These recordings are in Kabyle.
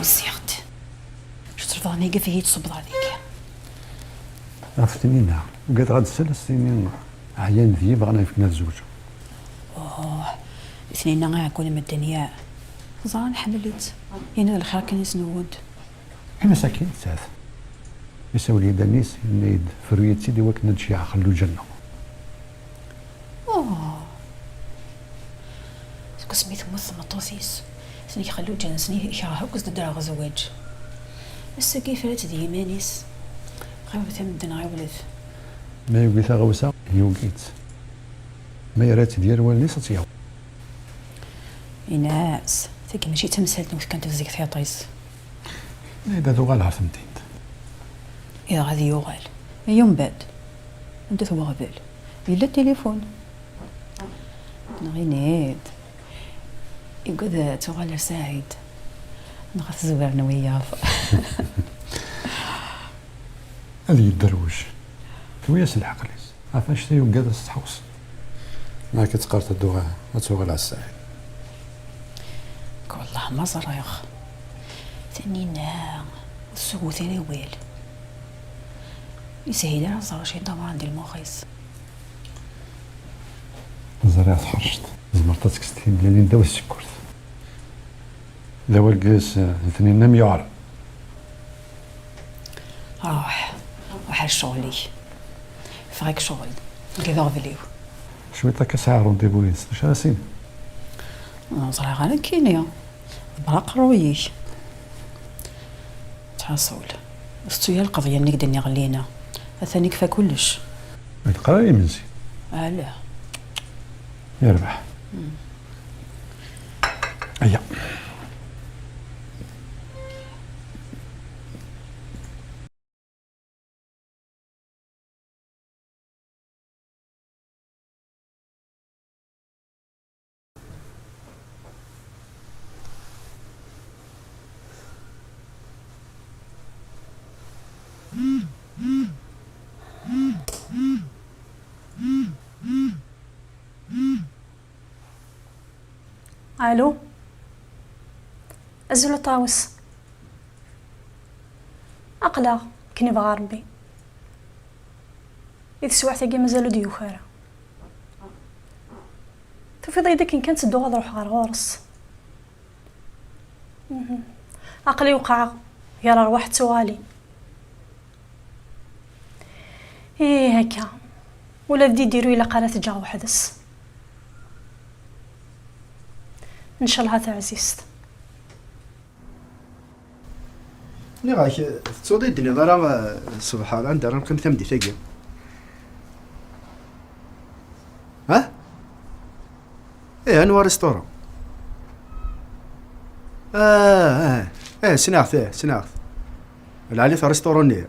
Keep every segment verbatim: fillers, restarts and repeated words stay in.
Siɣt. Cutreḍ nnig-i, tṣubḍ nnig-i. Ɣef Tninna, ugadeɣ ad d-tsal, ad s-tini ɛyan deg-i, bɣan ad fken ad zewǧeɣ. Oh, Tninna iɛeggun medden ya. Ẓran ḥemmel-itt. Yenna d lxir kan i s-newwent. Ini-as akin, tthat. Isawel-iyi-d Anis, yenna-yi-d, "Ferru-yi-tt-id i wakken ad d-ceyyɛeɣ Xelluǧa-nneɣ." Oh. Seg wasmi temmut tmeṭṭut-is, Xelluǧa-nsen i kerheɣ akk s ddreɣ zzwaǧ. Ass-agi yefra-tt d yiman-is. Ɣiwlet a medden, ɣiwlet. Ma yugi taɣawsa, yugi-tt. Ma yerra-tt d yir wallen-is, ad tt-yawi. Ini-as, tagi mačči d tamsalt n wet kan tebzeg tiṭ-is. Nna-yi-d ad uɣaleɣ ɣer temdint. Ihi ad yuɣal. Yumbad. Anda-t weɣbel? Yella tilifun. Neɣ ini-d. Igad ad tuɣal ar Saɛid. Neɣ ad t-zwaren wiyaḍ. Ad yedderwec. Tewwi-yas leɛqel-is. Ɣef anect-a yugad ad s-tḥewṣ. Neɣ akka teqqar tadduɣa ad tuɣal ɛessay. Nekk wellah ma ẓriɣ. Taninna ur tessugut ara awal. Yeshil ara ẓer acu yeddawren di lmux-is. Ẓriɣ tḥerceḍ. Tzemreḍ ad tekkseḍ timellalin ddaw tsekkurt. D awal deg-s, eh, Taninna mi yuɛer. Ruḥ, ruḥ ar ccɣel-ik. Ffeɣ-ik ccɣel, deg iɣebli-w. Cwiṭ akka sɛiɣ rendez-vous yid-s, d acu ara s-iniɣ? Ur ẓriɣ ara nekkini. Ḍebber aqerruy-ik. Ttḥaṣul. Tettu ya lqeḍyan-nni i k-d-nniɣ llina. Atan ikfa kullec. Ur d-qqar ara imensi. Ala. Yerbeḥ. Aya. Allo. Azul a Ṭawes. Aql-aɣ, akken ibɣa Ṛebbi. I teswiɛt-agi mazal ur d-yuki ara. Tufiḍ-iyi-d akken kan ttedduɣ ad ruḥeɣ ɣer ɣur-s. Mhm. Aql-i weqɛeɣ gar ṛṛwaḥ d tuɣalin. Ih, akka. Ula d Didiru ilaq ara t-ǧǧeɣ weḥd-s. Ncallah a taɛzizt. Nniɣ-ak, tettuḍ i d-tenniḍ ara, eh, ṣṣbeḥ ara, anda ara neqqim tameddit-agi? Ha? Eh, anwa restaurant? Ah, ah, eh, sneɣ-t, eh, sneɣ-t. Lɛali-t restaurant-nni.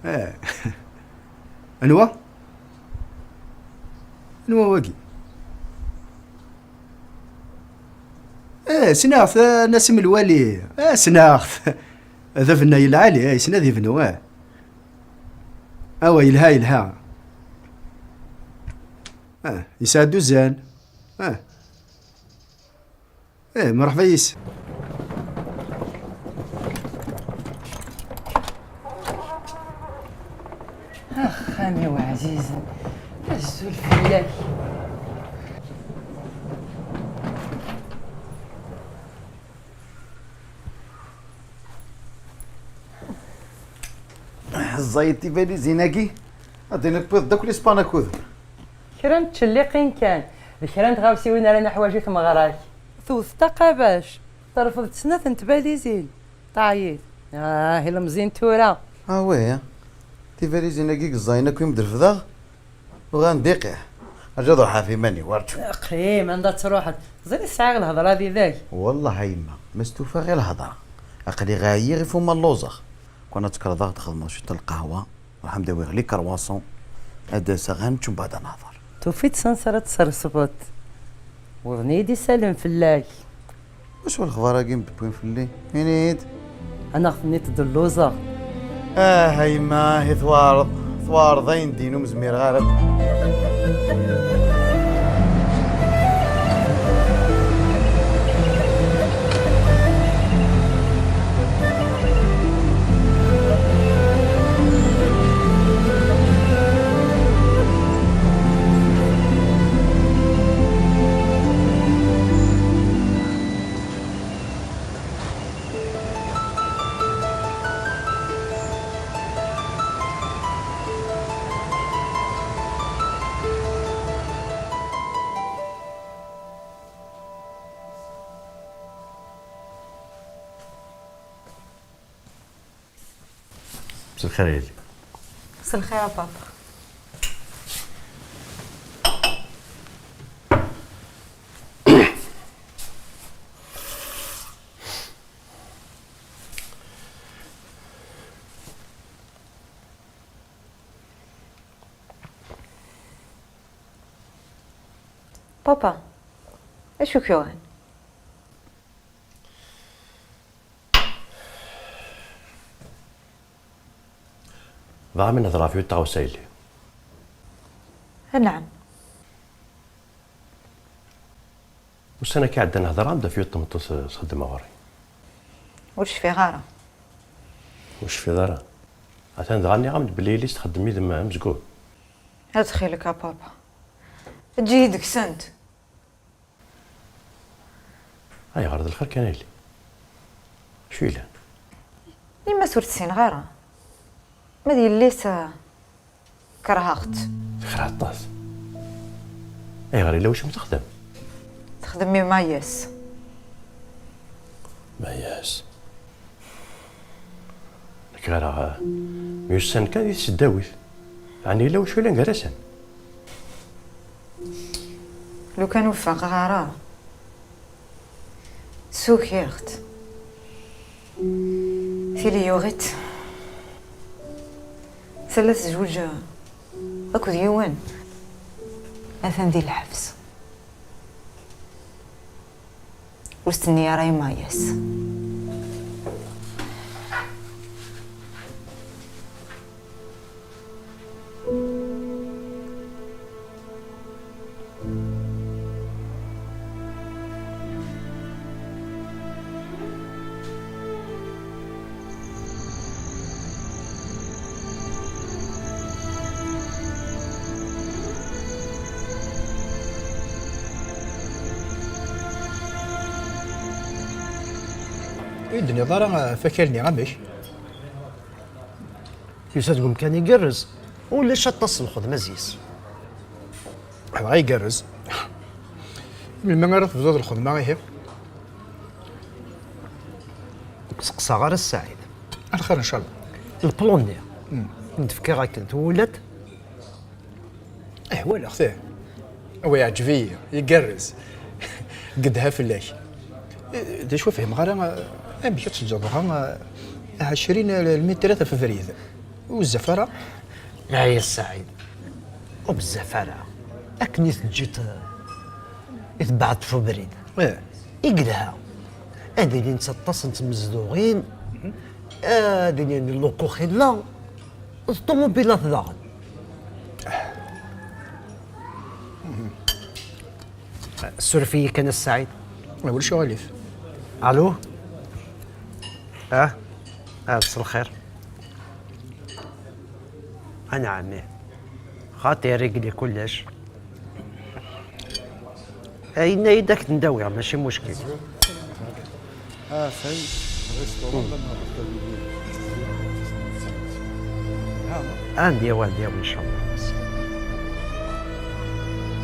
Eh. Anwa? Anwa wagi? Eh, sneɣ-t, eh, Nassim Lwali. Eh, sneɣ-t. D abennay lɛali, eh, yessen ad yebnu, eh. Awa, yelha, yelha. Eh, yesɛeddu zzan. Eh. Eh, mṛeḥba yis. Axxam-iw ɛzizen, azul fell-ak. Ẓẓayet tibalizin-agi, ad d-tiniḍ tewwiḍ-d akk Lispan akud. Kra n tcelliqin kan, d kra n tɣawsiwin ara neḥwaǧ i tmeɣra-k. Tewwet taqabact, terfed-d snat n tbalizin, teɛyiḍ. Ah, ilemẓi n tura. Awih, tibalizin-agi i yeẓẓayen akk i m-d-refdeɣ, uɣalen d iqiḥ. Rǧu ad ruḥeɣ ɣef iman-iw, rǧu. Qqim, anda ad truḥeḍ? Ẓriɣ sɛiɣ lhedra d yid-k. Wellah a yemma, ma stufaɣ i lhedra. Aql-i ɛyiɣ i fuma lluẓeɣ. Kwan ad tekkreḍ ad ɣ-d-xedmeḍ cwiṭ n lqahwa. Ruḥ ad m-d-awiɣ les croissants, ad d-aseɣ ad nečč, mbeɛd ad nehḍer. Tufiḍ s ansi ara tesresbeḍ. Wwḍen-iyi-d isallen fell-ak. Wacu lexbar-agi m-d-wwin fell-i? Ini-yi-d. Ad aɣ-tenniḍ telluẓeḍ. Ah, a yemma, ahi twareḍ, twareḍ ayen din ur m-zmireɣ ara akk. Mselxir a yelli. Mselxir a papa. Papa, acu k-yuɣen? Bɣiɣ ad nehder ɣef yiwet tɣawsa a yelli. Anɛam. Ussan akka iɛeddan hedreɣ-d ɣef yiwet tmeṭṭut, eh, txeddem ɣur-i. Ur cfiɣ ara. Ur cfiɣ ara. Atan dɣa nniɣ-am-d belli yelli-s txeddem yid-m amezgun. Ttxil-k a papa, eǧǧ-iyi deg-sent. Ayɣer, d lxir kan a yelli? Acu yellan? Yemma-s ur tt-ssineɣ ara. Ma d yelli-s, ah, kerheɣ-tt. Tekṛeh aṭas. Ayɣer, yella wacu i texdem? Texdem i Mayes. Mayes. Nekk ɣareɣ, eh, myussan kan di tesdawit. Ɛni yella wacu yellan gar-asen? Lukan ur faqeɣ ara. Sukiɣ-t. Tili yuɣ-itt. Tella tezweǧ akked yiwen. Atan di lḥebs. Ur stenni ara i Mayes. Ur yi-d-tenniḍ ara ɣef wakal-nni, amek? Yusa deg umkan igerrez, ulac aṭas n lxedma zzi-s. Dɣa igerrez. Melmi ara tebduḍ lxedma ihi? Ur k-seqsaɣ ara a Saɛid. Alxir ncallah. Lplan-nni i d-fkiɣ akken twulad? Eh, walaɣ-t, ih. Wa iɛǧeb-iyi, igerrez. Gedha fell-ak. Eh, d acu ur fhimeɣ ara, eh, amek ad teǧǧeḍ dɣa, eh, ɛecrin lmitrat ɣef ubrid? Ur bezzaf ara? Ay a Saɛid, ur bezzaf ara. Akken i teǧǧiḍ, eh, i tebɛeḍ ɣef ubrid. Eh. I yelha. Ad ilint aṭas n tmezduɣin, ad ilin lluqux illa, d ṭumubilat daɣen. Suref-iyi kan a Saɛid. Ulac aɣilif. Alo? Ah? Ah, mselxir. Anɛam, ih. Xaṭi, régler kullec. Ayen-ayi-d ad k-ten-d-awiɣ, mačči muckil. Atan restaurant. Ad d-yawi, ad d-yawi, ncallah.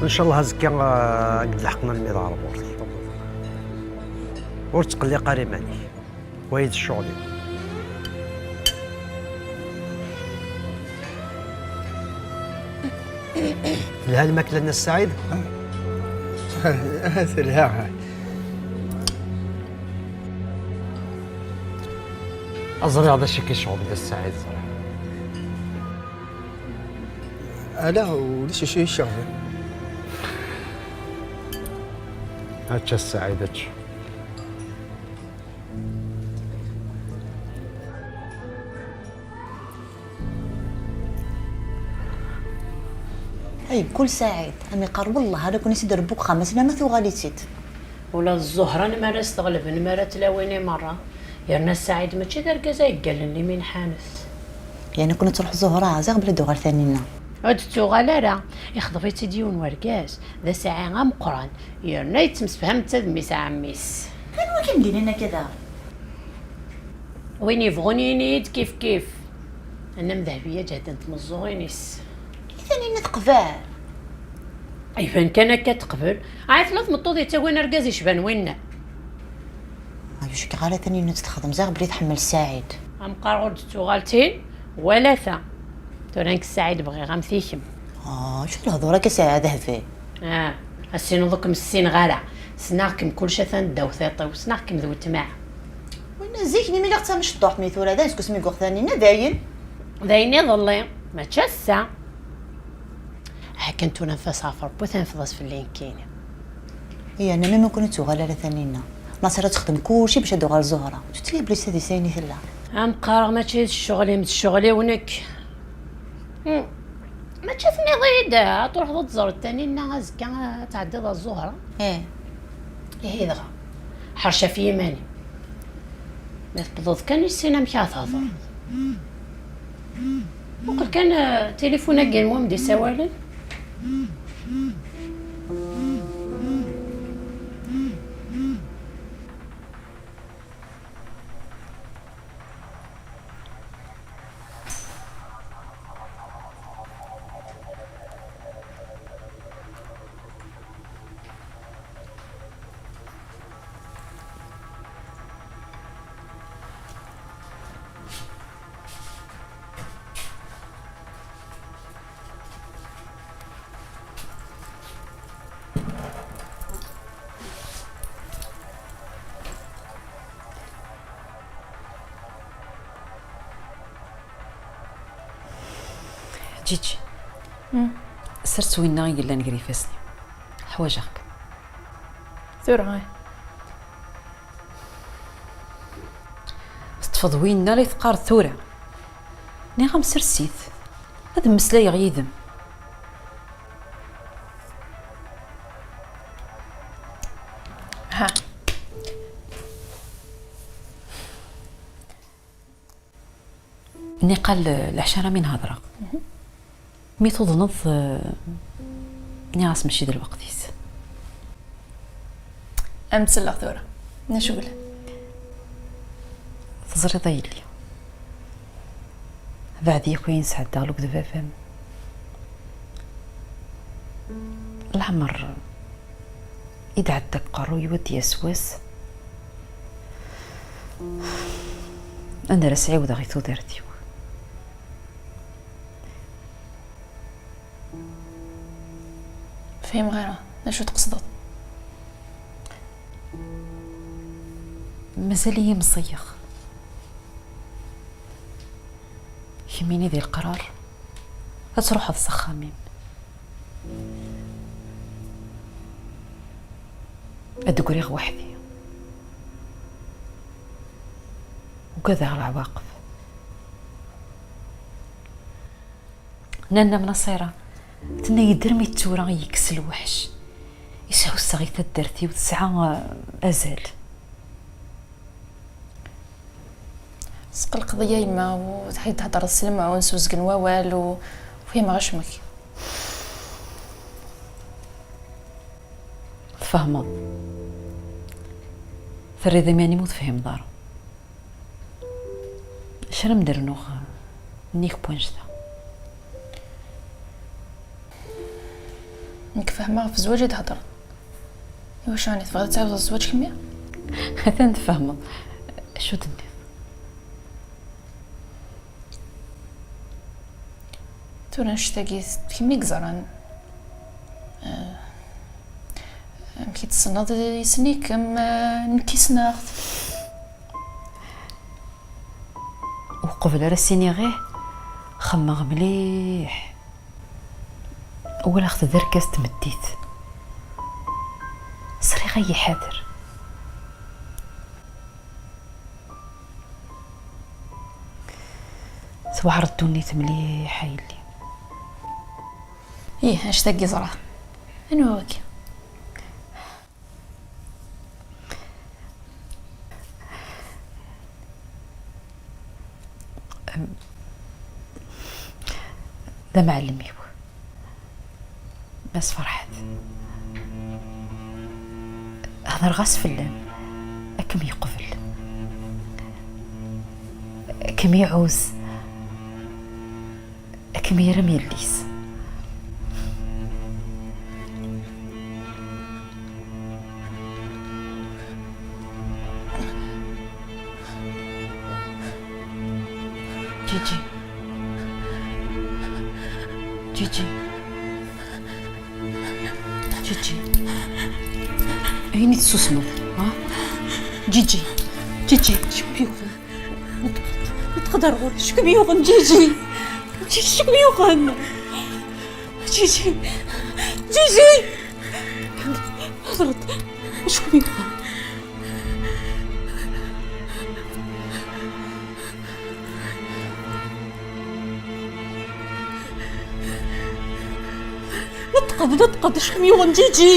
Ncallah azekka, ah, ad k-d-leḥqen almi d aɣerbur. Ur ttqelliq ara iman-ik. Wayi d ccɣel-iw. Telha lmakla n a Saɛid? Telha. Ẓriɣ d acu i k-icɣel d a Saɛid, ẓriɣ. Ala, ulac acu i yi-iceɣben. Ečč a Saɛid, ečč. Ay mkul Saɛid, am iqqar wellah ara ken-isedder n uxxam ass-n ama tuɣal-itt-id. Ula d Ẓuhra n mi ara s-teɣleb n mi ara tlawin i merra. Yerna Saɛid mačči d argaz ay yeggallen limin ḥanet. Yerna ken ad truḥ Ẓuhra, ziɣ bla d-uɣal Taninna. Ur d-tuɣal ara, ixḍeb-itt-id yiwen wergaz, d asaɛi ameqqran, yerna yettemsefham netta d mmi-s ɛemmi-s. Anwa kan d-yennan akka daɣen? Win yebɣun yini-yi-d kif kif. Annam Dehbiya ǧehden tmeẓẓuɣin-is. I Taninna teqbel? Iban kan akka teqbel. Ay tella tmeṭṭut yettagin argaz yecban winna. Ay ur cukkeɣ ara Taninna ad texdem, ziɣ belli tḥemmel Saɛid. Amqar ur d-tuɣal tin, Wala ta. Tura nekk Saɛid bɣiɣ am tikem. Ah, acu lehdur akka Saɛid Hbi? Ah, assineḍ ur kem-ssineɣ ara. Ssneɣ-kem kullec atan ddaw tiṭ-iw, ssneɣ-kem d weltma. Winna zik-nni mi lliɣ d tamecṭuḥt, mi tura d azekka asmi yuɣ Taninna, dayen. D ayen iḍelli, mačči ass-a. Akken tura nfas ɣef Rebbi, tanfeḍ-as fell-i nekkini. Yerna mi ur ken-tuɣal ara Taninna, Naṣira ad texdem kulci bac ad d-tuɣal Zuhra. Ur tettili belli s tadist ayen i tella. Am qqareɣ, mačči d ccɣel-im, d ccɣel-iw nekk. Hmm. Mačči tenniḍ-iyi-d ad truḥeḍ ad tẓreḍ Taninna azekka, ad tɛeddiḍ ar Zuhra? Ih. Ihi dɣa, ḥerc ɣef yiman-im. Ma tewwḍeḍ kan issin amek ara thedreḍ. Muqel kan, eh, tilifun-agi n win d-isawalen. Ǧiǧi. Hmm. Sers winna i yellan gar ifassen-iw. Ḥwajeɣ-k. Tura, ih. Teṭṭfeḍ winna la teqqareḍ tura. Nniɣ-am sers-it. Ad mmeslayeɣ yid-m. Ha. Niqal, eh, leɛca ara mi nhedreɣ. Mhm. Mi tuḍneḍ, eh, nniɣ-as mačči d lweqt-is. Am selleɣ tura. Nacugel. Teẓriḍ a yelli. Beɛd yakk ayen sɛeddaɣ lugd baba-m. Leɛmer i d-ɛedda deg uqerruy-iw ad d-yas wass anda ara s-ɛiwdeɣ i tudert-iw. Fhimeɣ ara. D acu tqesdeḍ? Mazal-iyi meẓẓiyeɣ. Kemmini di leqrar ad truḥeḍ s axxam-im. Ad d-griɣ weḥd-i. Ugadeɣ leɛwaqeb. Nanna Mnaṣira tenna-yi-d armi d tura i yekkes lweḥc. Isḥusseɣ i taddart-iw tesɛa, eh, azal. Sqelqeḍ-iyi a yemma, u tḥid thedreḍ s lemɛun s uzgen wawal, u fhimeɣ acmek. Tfehmeḍ. Terriḍ iman-im ur tefhimeḍ ara. Acu ara m-d-rnuɣ nnig n wannect-a? Nekk fehmeɣ ɣef zzwaǧ i d-hedreḍ. Iwacu ɛni tebɣiḍ ad tɛiwdeḍ zzwaǧ kemmi? Atan tfehmeḍ. Acu tenniḍ? Tura annect-agi d kemm i yeẓran. Eh, amek i tt-tessneḍ? Yessen-ikem, eh, nekk i ssneɣ-t. Uqbel ara s-iniɣ ih, xemmeɣ mliḥ. Walaɣ-t d argaz n tmeddit. Sriɣ ad yi-ḥader. Tewɛer ddunit mliḥ a yelli. Ih, annect-agi ẓriɣ. Anwa wagi? Em, d amɛellem-iw. Mass Ferḥat. Hedreɣ-as fell-am. Ad kem-yeqbel. Ad kem-iɛuz. Ad kem-yerr am yelli-s. Ǧiǧi. Ǧiǧi. Ǧiǧi. Ayen i tessusmeḍ, ha? Ǧiǧi. Ǧiǧi. Acu kem-yuɣen? Neṭq-d ar ɣur-i. Acu kem-yuɣen, Ǧiǧi? Ǧiǧi, acu kem-yuɣen? Ǧiǧi. Ǧiǧi. Hḍer-d. Acu kem-yuɣen? Neṭq-d, neṭq-d, acu kem-yuɣen, Ǧiǧi?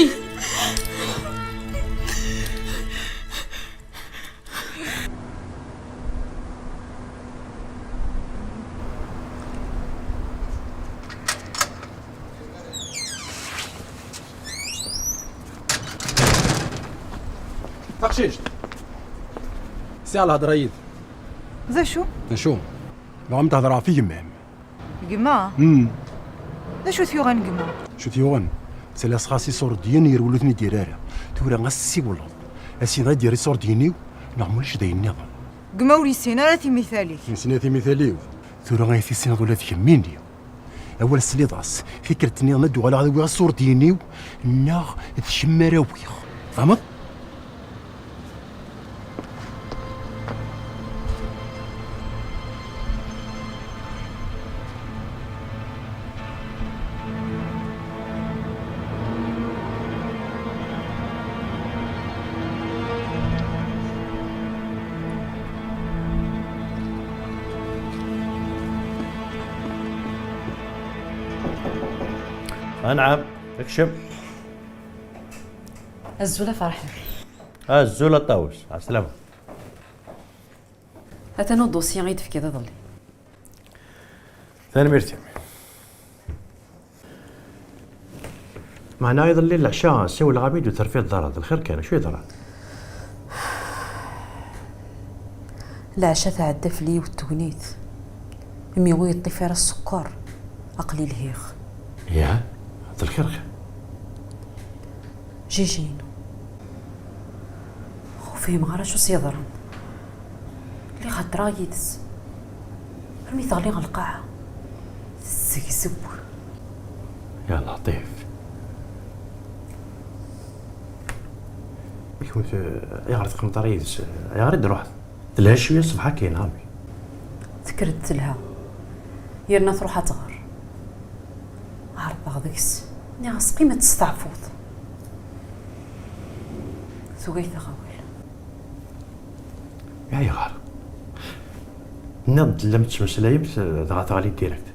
Taqcict. Sɛiɣ lhedra yid. D acu? D acu? Bɣam tehder ɣef yemma-m. Gma? Hmm. D acu t-yuɣen gma? Acu t-yuɣen? Saliɣ xas iṣurdiyen yerwel ur ten-id-yerri ara. Tura ad s-ssiwleḍ. Ad s-iniɣ ad d-yerr iṣurdiyen-iw, neɣ mulac d ayen nniḍen. Gma ur yessin ara timital-ik. Yessen timital-iw. Tura ay tissineḍ ula d kemmini. Awal tesliḍ-as, tikkelt nniḍen ad d-uɣaleɣ ad awiɣ iṣurdiyen-iw, neɣ d kemm ara awiɣ. Tfehmeḍ? Anɛam, kcem. Azul a Ferḥat. Azul a Ṭawes, ɛeslama. Atan udusyi i d-tefkiḍ iḍelli. Tanemmirt-im. Meɛna iḍelli leɛca ssiwleɣ-am-id ur terfiḍ ara, d lxir kan, acu yeḍran? Leɛca tɛedda fell-i yiwet tegnit, imi ur yeṭṭif ara sskeṛ, aql-i lhiɣ. Yah, d lxir kan. Jijin. Ur fhimeɣ ara acu s-yeḍran. Lliɣ heddreɣ yid-s. Armi teɣli ɣer lqaɛa. Tezzegzew. Ya Laṭif. Amek ur t-, ayɣer teqqimeḍ ara yid-s? Ayɣer i d-truḥeḍ? Telha cwiya ṣṣbeḥ akkin, neɣ amek? Tekker-d telha. Yerna truḥ ad tɣer. Ɛerḍeɣ deg-s. Nniɣ-as: "Qqim ad testeɛfuḍ." Tugi ad yi-taɣ awal. Ayɣer? Tenniḍ-d tellam tettmeslayemt, dɣa teɣli direct.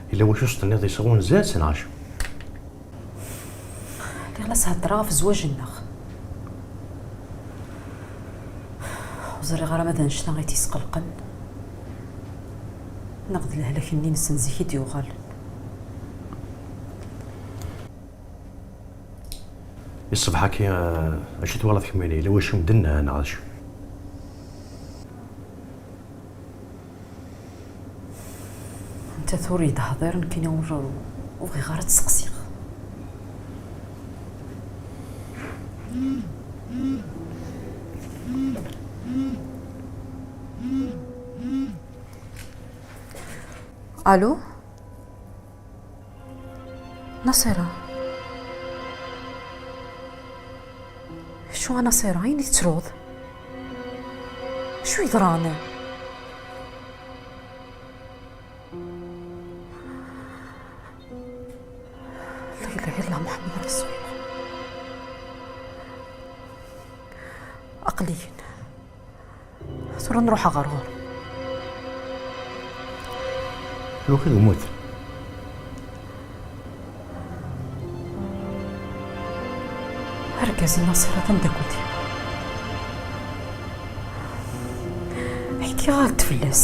Yella wacu s-tenniḍ yesɣunza-tt neɣ acu? Lliɣ la s-heddreɣ ɣef zzwaǧ-nneɣ. Ur ẓriɣ ara ma d annect-a i t-yesqelqen, neɣ d lehlak-nni-ines n zik i d-yuɣalen. I ṣṣbeḥ-agi, eh, acu twalaḍ kemmini? Yella wacu m-d-nnan neɣ acu? Anta tura i d-hḍiren, nekkini ur, ur bɣiɣ ara ad tt-seqsiɣ. Allô? Naṣira. Acu a Naṣira, ayen i tettruḍ? Acu yeḍran? La ilaha illallah Muḥemmed Rasulullah. Aql-iyi. Tura nruḥ ɣer ɣur-m. Lukan yemmut. Argaz-nni Naṣira d ameddakel-iw. Ḥkiɣ-ak-d fell-as.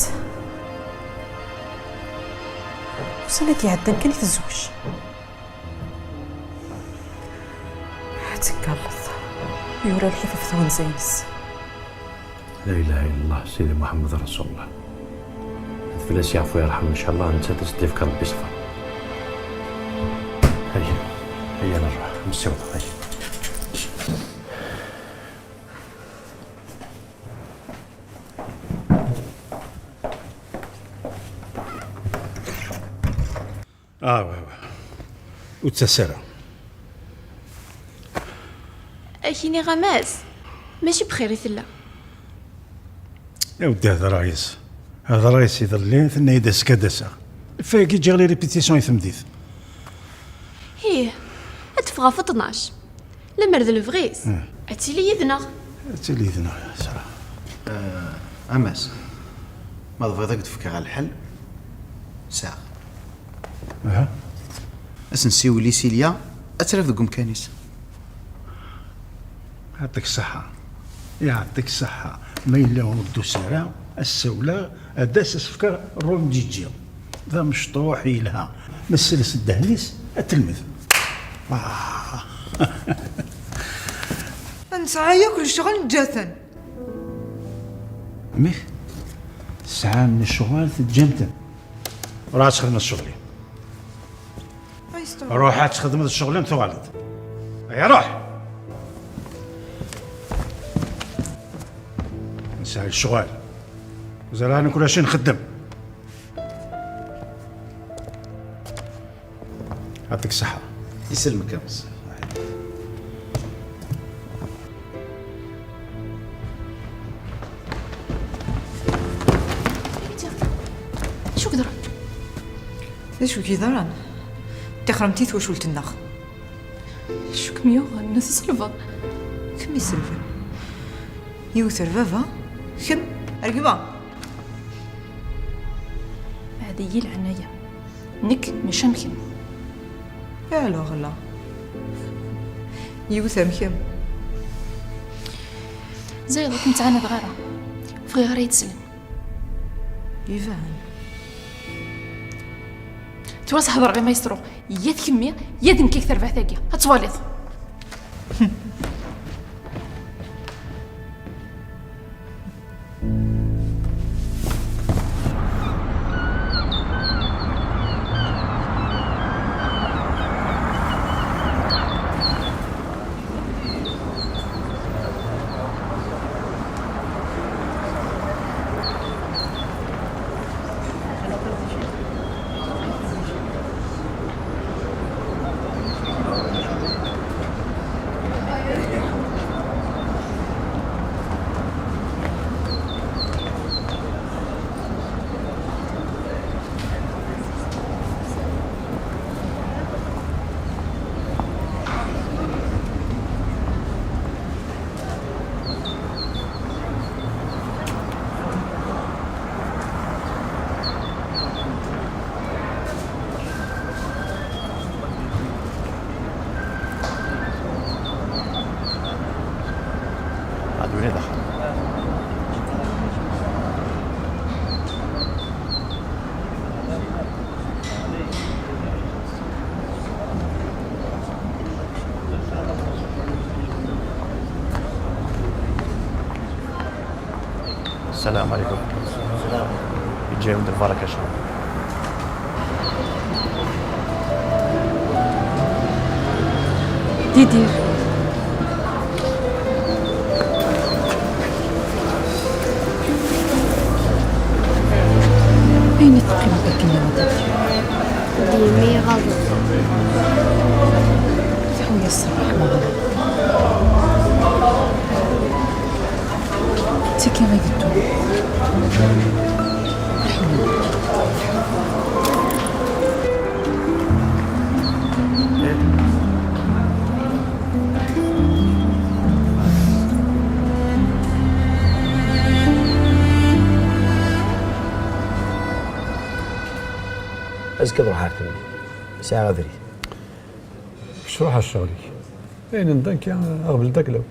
Ussan-agi iɛeddan kan i tezweǧ. Ad teggalleḍ. Yura lḥif ɣef twenza-ines. La ilaha illallah, Sidi Muḥemmed Rasulullah. Ad fell-as yeɛfu yerḥem, ncallah, nettat ad s-d-yefk Rebbi ṣṣber. Aya, aya, nerbeḥ, msiwḍ, aya. Ah, ouais, ouais. Ur d-tettas ara. Ad k-iniɣ a Mass, mačči bxir i tella. A weddi, hedreɣ yis. Hedreɣ yis iḍelli, tenna-yi-d azekka ad d-aseɣ. Ɣef wayagi ǧǧiɣ les répétitions i temdit. Ih, ad teffeɣ ɣef ṭnac. Lemmer d lebɣi-s, ad tili yid-neɣ. Ad tili yid-neɣ, ya sara. A Mass, ma tebɣiḍ ad k-d-fkeɣ lḥel, sɛiɣ. Aha. Ad s-nsiwel i Silya, ad tt-naf deg umkan-is. Yeɛṭik ṣṣeḥḥa. Yeɛṭik ṣṣeḥḥa. Ma yella ur d-tusi ara, ad s-sawleɣ, ad d-tas ad s-fkeɣ rôle n Ǧiǧi. D amecṭuḥ yelha. Ma tselles ddehn-is, ad telmed. Ah. Nesɛa yakk lecɣal, neǧǧa-ten. Amek? Tesɛam lecɣal, teǧǧam-ten? Ruḥ ad txedmeḍ ccɣel-im. Ruḥ ad txedmeḍ ccɣel-im, tuɣaleḍ. Aya, ruḥ! Nesɛa lecɣal. Mazal-aɣ nekk ulac nxeddem. Yeɛṭik ṣṣeḥḥa. Yesselmek a Mass. Acu k-yeḍran? D acu k-yeḍran? Ṭixremt i twacult-nneɣ. Acu kem-yuɣen? Tselbeḍ. Kemm iselben. Yiwet ar baba, kemm ar gma. Ɛad iyi leɛnaya. Nekk mačči am kemm. Alors là. Yiwet am kemm. Zayed, ur kem-ttɛanadeɣ ara. Bɣiɣ ara yi-teslen. Iban. Tura s-hedreɣ i maestro. Yat kemmi, ya d nekk i terbaɛt-agi. Ad twaliḍ. Ɛad win i d axxam. السلام عليكم. السلام. يجي عند البركة إن شاء الله. Didir. Ayen i teqqimeḍ akken a Didir? Dimi ɣaḍeɣ. Taḥwi-yas ṣṣerḥ, ma ɣaḍeɣ. Tagi i d ddunit. Azekka ad ruḥeɣ ar temdint. Sɛiɣ abrid. Kečč ruḥ ar ccɣel-ik. Ayen n da nekki aɣbel-d akk law.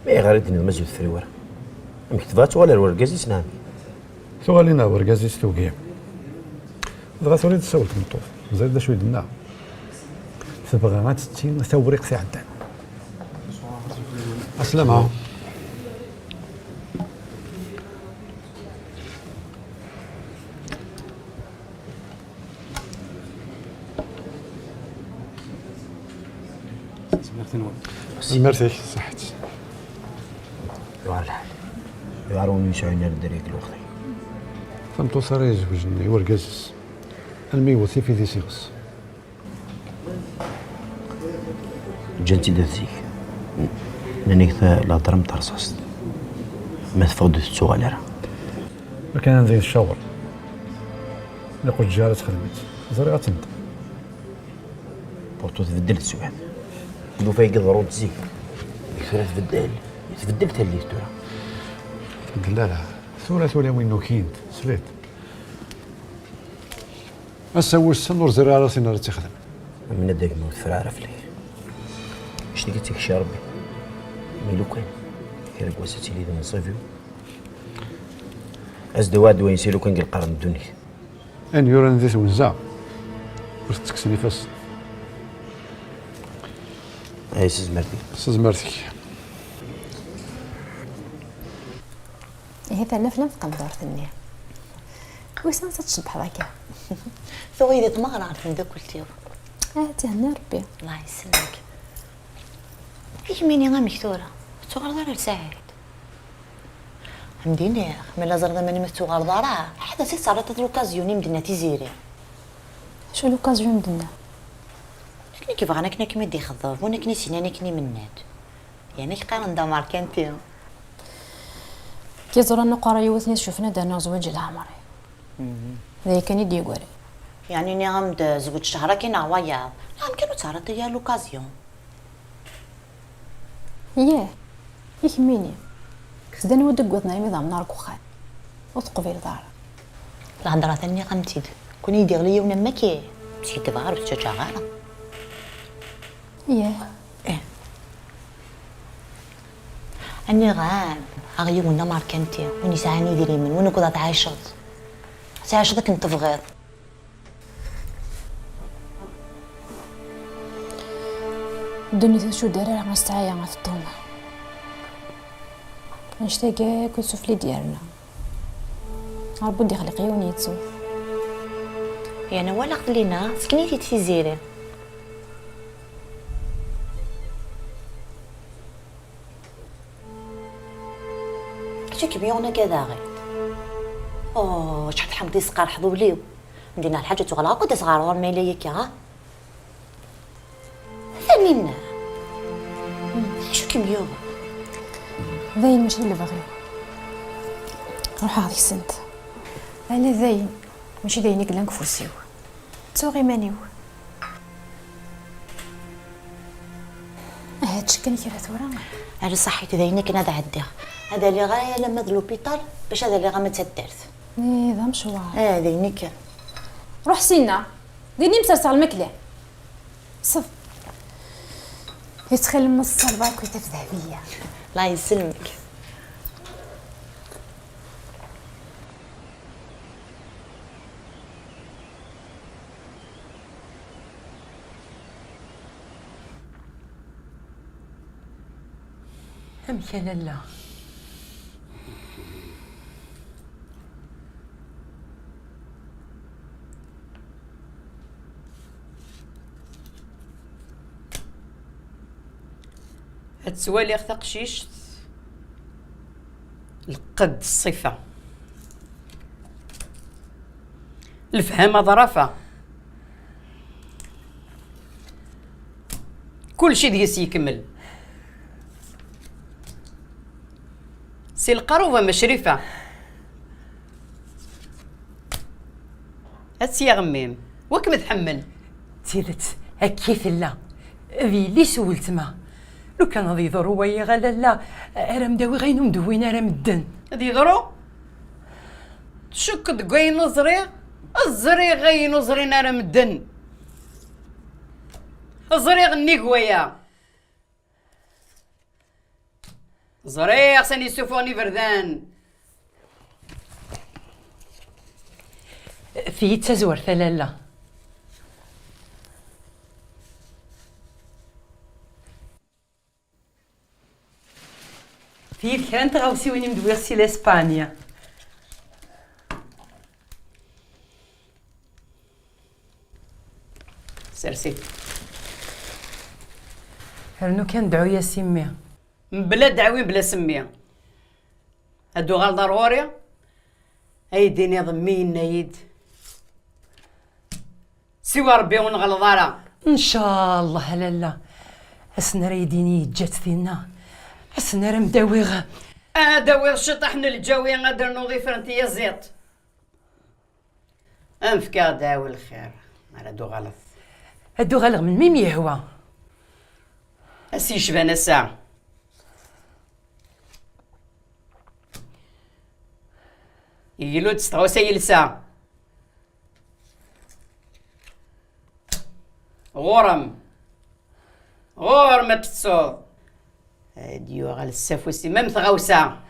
Ma ayɣer i d-tenniḍ mazal ur tefri wara? Amek tebɣa ad tuɣal ar urgaz-is neɣ amek? Tuɣal-in ar urgaz-is tugi. Dɣa tura i d-tessawel tmeṭṭut. Teẓriḍ d acu i d-tenna? Tebɣa ad tetti tawriqt iɛeddan. Aslama. Tanemmirt-nwen. Tanemmirt-ik, ṣaḥḥet. Yuɛer lḥal. Yuɛer win ur yesɛin ara dderya deg lweqt-agi. Tameṭṭut ara izewǧen i urgaz-is, almi yewwet tifidi s iɣes. Ǧǧan-tt-id at zik. Nnan-ak ta-, lhedra am terṣaṣt. Ma teffeɣ-d ur tettuɣal ara. Akken ad deg tcawer. Lqejjar ad txedmet. Ẓriɣ ad tendem. Pourtant tbeddel teswiɛt. Nufa-yi iḍerru-d zik. Tura tbeddel. Tbeddel tallit tura. Tbeddel ara. Tura tulawin nukint. Sliḍ. Ass-a wissen ur ẓriɣ ara tin ara tt-ixdem. Am nnda gma ur tefra ara fell-ak. Ictigi d tikci Rebbi. Mi lukan kra n wass ad tili d nnṣib-iw. As-d awaɛed wayen s ilukan deg lqern n ddunit. Ayen yuran di twenza ur t-ttekksen ifassen. Ay s tezmert-ik. S tezmert-ik. Ihi terna fell-am tqendurt-nni. Wissen ad tcebḥeḍ akka. Tuɣ-iyi di tmeɣra ɣer temdakkelt-iw. Ah, thenna Rebbi. Allah yesselmek. I kemmini amek tura? Ur tettuɣaleḍ ara ar Saɛid? Am d-iniɣ, ma la ẓriɣ aman ma tettuɣaleḍ ara, ḥader si tesɛerriḍ l'occasion i Mdenna Tiziri. Acu l'occasion i Mdenna? D akken i yebɣan akken ad kem-id-ixḍeb, win akken i s-yennan akken i Mennad. Yerna k-qqaren d amerkanti. Ki ẓran uqerra yiwet-nni tcufna d rniɣ zwaǧ leɛmer-iw. D aya kan i d-yeggrin. Yeɛni nniɣ-am-d zweǧ cehṛ-agi neɣ wayeḍ? Neɣ amkan ur teɛriḍ ara l'occasion? Yah, i kemmini. Kečč d anwa d-ggwaten armi d amnar deg uxxam? Ur teqbileḍ ara. Lhedṛa-ta nniɣ-am-tt-id. Kun i d-iɣli yiwen am waki, ur skiddbeɣ ara, ur ttaǧǧaɣ ara. Yah. Ih. Aniɣ-am, aɣ yiwen d amerkanti, win yesɛan idrimen, win ukud ad tɛiceḍ. Ad tɛiceḍ akken tebɣiḍ. Ddunit ur tcudd ara ɣas tesɛa ɣef ṭṭuma. Annect-agi akk d sufella i d-yerna. Ṛebbi ur d-ixliq yiwen yettu. Yerna walaɣ-t Lina, sken-it-id Tiziri. Acu kem-yuɣen akka daɣen? Oh, acḥal tḥemmleḍ isqerḥeḍ ul-iw. Ndina lḥaǧa tuɣaleɣ akk ad as-ɣer ɣur-m ayla-yagi, ha? Taninna, acu kem-yuɣen? D ayen mačči d lebɣi. Ruḥeɣ deg-sent. Ala d ayen, mačči d ayen i yellan deg ufus-iw. Ttuɣ iman-iw. Ahat cekken kra tura. Ala ṣaḥit, d ayen akken ad ɛeddiɣ. Ad aliɣ alamma d l'hôpital bac ad aliɣ ama d taddart. Ih, d amecwar. Ah, d ayen akken. Ruḥ sinna. Din i m-serseɣ lmakla. Ṣef. Yettxil Massa lbarka taf dehbiya. Allah yesselmek. Amek a lalla? Ad twaliɣ taqcict, lqedd, ṣṣifa, lefhama, ḍrafa. Kulci deg-s yekmel. Si lqaruba am Crifa. Ad tt-yaɣ mmi-m, wakken tḥemmel. D tidet, akka i tella. D yelli-s n weltma. Lukan ad yeḍru waya a lalla, ara m-d-awiɣ ayen ur m-d-wwin ara medden. Ad yeḍru? Tcukkeḍ deg wayen ur ẓriɣ? Ẓriɣ ayen ur ẓrin ara medden. Ẓriɣ nnig waya. Ẓriɣ sani ssufuɣen iberdan. Tiyi d tazwart a lalla. Tiyi d kra n tɣawsiwin i m-d-wwiɣ si l'Espagne. Sers-it. Rnu kan dɛu-yas i mmi. Mebla dɛwi, mebla semmi. Ad d-tuɣaleḍ ar ɣur-i, ad yi-d-tiniḍ mmi yenna-yi-d. Siwa Rebbi ur nɣelleḍ ara. Ncallah a lalla, ass-n ara yi-d-yini yeǧǧa-tt tinna, ass-n ara m-d-awiɣ. Ad awiḍ ciṭaḥ n lǧawi, ad d-rnuḍ ifren tiyaziḍt. Anef-k ad d-awi lxir, ara d-uɣaleḍ. Ad d-uɣaleɣ melmi mi yehwa. Ass yecban ass-a. Yeglu-d s tɣawsa yelsa. Ɣur-m. Ɣur-m ad tettuḍ. Ad yuɣal s afus-im am tɣawsa.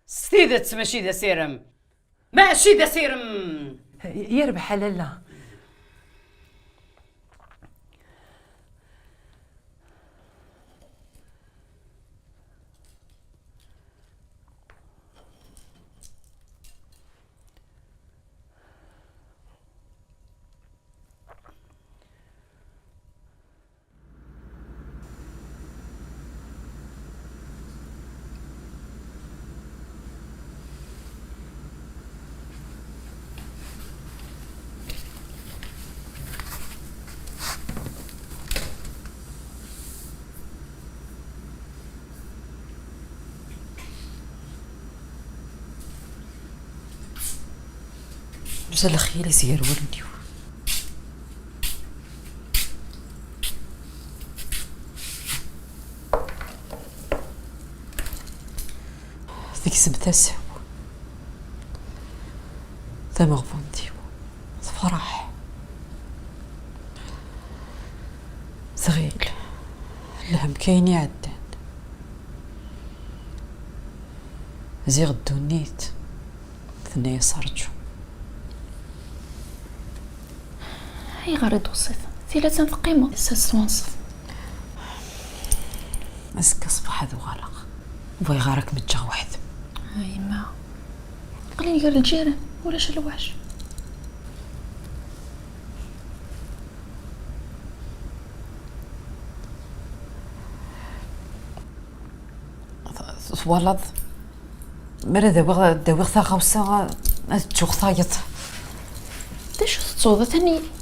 S tidet mačči d asirem. Mačči d asirem! Yerbeḥ a lalla. Mazal lxir-is gar wallen-iw. Tekseb tasa-w, tameɣbunt-iw tefreḥ, tɣil lhemm kayen iɛeddan. Ziɣ ddunit tenna-yas rǧu. Ayɣer i d-tusiḍ? Tili attan teqqimeḍ, ass-a tettwanseḍ. Azekka ṣṣbeḥ ad uɣaleɣ. Ur bɣiɣ ara ad kem-ǧǧeɣ weḥd-m. A yemma, aql-in gar lǧiran, ulac lweḥc. Twalaḍ? Mi ara d-awiɣ, d-awiɣ taɣawsa, ad ǧǧuɣ tayeḍ. D acu tettuḍ, atan i-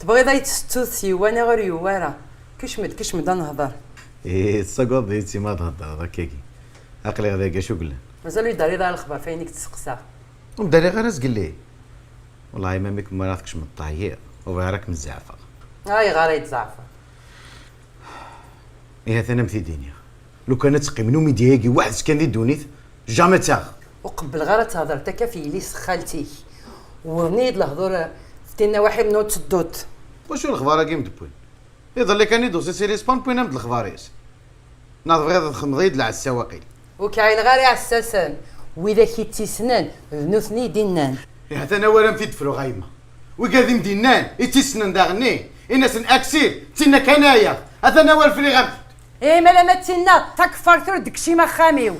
Tebɣiḍ ad yi-tessettuḍ s yiwwa neɣ ur yewwa ara? Kecm-d, kecm-d ad nehḍer. Ih, tessagadeḍ-iyi-tt imi ad theddreḍ akkagi. Aql-iɣ dagi acu yellan. Mazal ur yi-d-terriḍ ara lexbar f ayen i k-d-steqsaɣ. Ur m-d-rriɣ ara zgelli. Wellah a yemma, mi kem-walaɣ tkecmeḍ teɛyiḍ, ur bɣiɣ ara ad kem-zeɛfeɣ. Ayɣer ay d-zeɛfeɣ? Ihi atan a m-t-id-iniɣ. Lukan ad teqqim Numidya-agi weḥd-s kan di ddunit, jamais ad tt-aɣeɣ. Ur qebbleɣ ara ad thedreḍ akka f yelli-s xalti-k. Wwḍen-iyi-d lehdur f tinna waḥi n ur tedduḍ. Wacu lexbar-agi i m-d-wwin? Iḍelli kan i d-usiɣ si Lispan, wwin-am-d lexbar-is. Neɣ tebɣiḍ ad txedmeḍ-iyi-d lɛessa waqil? Ur k-ɛineɣ ara iɛessasen, widak i tt-issnen, d nutni i d-innan. Ihi atan awal a m-t-id-fruɣ a yemma. Wigad i m-d-innan, i tt-issnen daɣenni, in-asen aksib, d tinna kan aya. Atan awal friɣ-am-t-id. Ihi malama d tinna, takeffart ur d-tekcim axxam-iw.